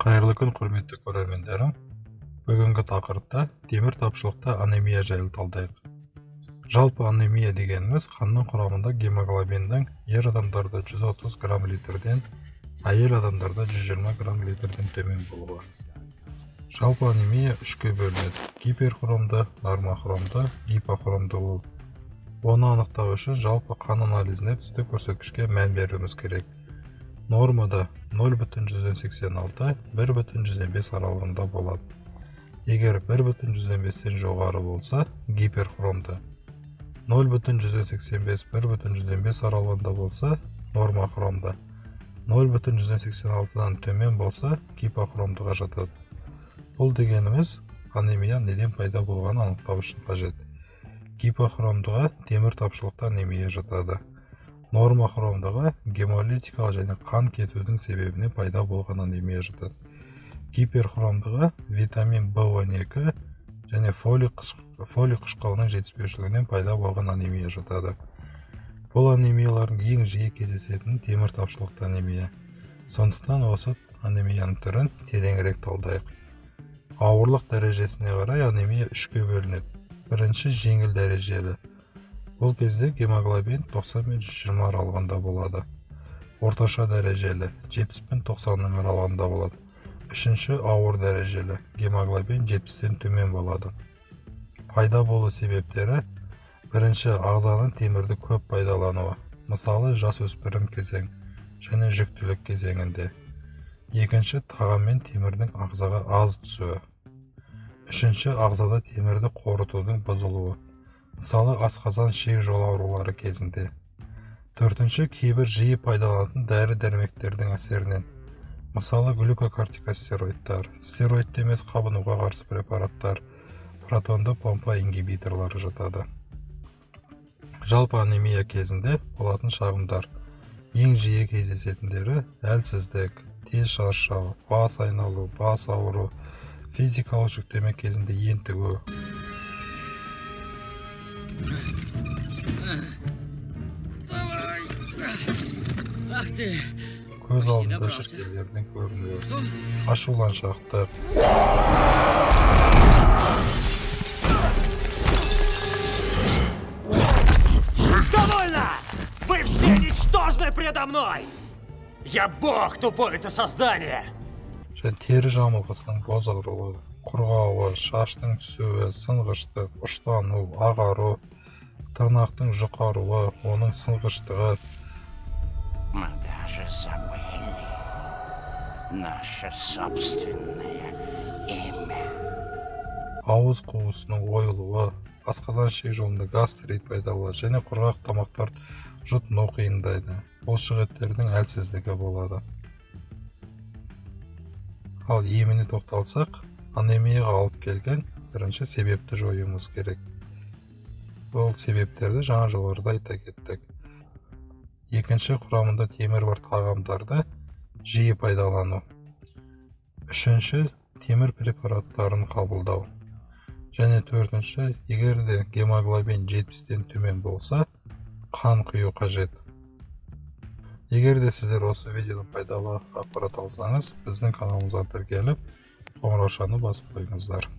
Қайырлы күн, құрметті көрермендерім. Бүгінгі тақырыпта темір тапшылықта анемия жайлы талдайық. Жалпы анемия дегеніміз қанның құрамында гемоглобиндің ер адамдарда 130 грамм литрден, әйел адамдарда 120 грамм литрден төмен болуы. Жалпы анемия үшке бөлінеді: гиперхромды, нормохромды, гипохромды ол. Оны анықтау үшін жалпы қан анализіне түсті көрсеткішке мән беруіміз керек. Нормада 0,86 1,5 аралығында болады. Егер 1,5-тен жоғары болса, гиперхромды, 0,85 1,5 аралығында болса, нормохромды, 0,86-дан төмен болса, гипохромдыға жатады. Бұл дегеніміз анемия неден пайда болғанын анықтау үшін қажет. Гипохромдыға темір тапшылықта анемия жатады. Нормохромдыға гемолитикалық және қан кетудің себебінен пайда болған анемия жатады. Гиперхромдыға витамин B12 және фолий қышқылының жетіспеушілігінен пайда болған анемия жатады. Бұл анемиялардың ең жиі кездесетін темір тапшылықты анемия. Сондықтан осы анемияның түрін тереңірек талдайық. Ауырлық дәрежесіне қарай анемия үшке бөлінеді. Бірінші, жеңіл дәрежелі. Бұл кезде гемоглобин 90 мен 120 аралығында болады. Орташа дәрежелі 70 пен 90-ның аралығында болады. Үшінші, ауыр дәрежелі гемоглобин 70-тен төмен болады. Пайда болу себептері: бірінші, ағзаның темірді көп пайдалануы, мысалы жасөспірім кезең және жүктілік кезеңінде. Екінші, тағам мен темірдің ағзаға аз түсуі. Үшінші, ағзада темірді қорытудың бұзылуы, мысалы асқазан ішек жолы аурулары кезінде. Төртінші, кейбір жиі пайдаланатын дәрі-дәрмектердің әсерінен, мысалы глюкокортикостероидтар, стероидты емес қабынуға қарсы препараттар, протонды помпа ингибиторлары жатады. Жалпы анемия кезінде болатын шағымдар ең жиі кездесетіндері: әлсіздік, тез шаршау, бас айналу, бас ауыру, физикалық жүктеме кезінде ентігу. Көз алдында шіркейлердің көрінуі, ашуланшақтық. Довольно! Вы все ничтожны предо мной! Я бог, тупое это создание! Және тері жамылғысының бозаруы, құрғауы, шаштың түсуі, сынғыштық, ұштану, ағару, тырнақтың жұқаруы, оның сынғыштығы. Мы даже забыли наше собственное имя. Ауыз қуысының ойылуы, асқазан ішек жолында гастрит пайда болады және құрғақ тамақтарды жұтыну қиындайды. Бұлшық еттердің әлсіздігі болады. Ал еміне тоқталсақ, анемияға алып келген бірінші себепті жоюымыз керек. Бұл себептерді жаңа жоғарыда айта кеттік. Екінші, құрамында темір бар тағамдарды жиі пайдалану. Үшінші, темір препараттарын қабылдау. Және төртінші, егер де гемоглобин 70-тен төмен болса, қан құю қажет. Егер де сіздер осы видеодан пайдалы ақпарат алсаңыз, біздің каналымызға тіркеліп, қоңыраушаны басып қойыңыздар.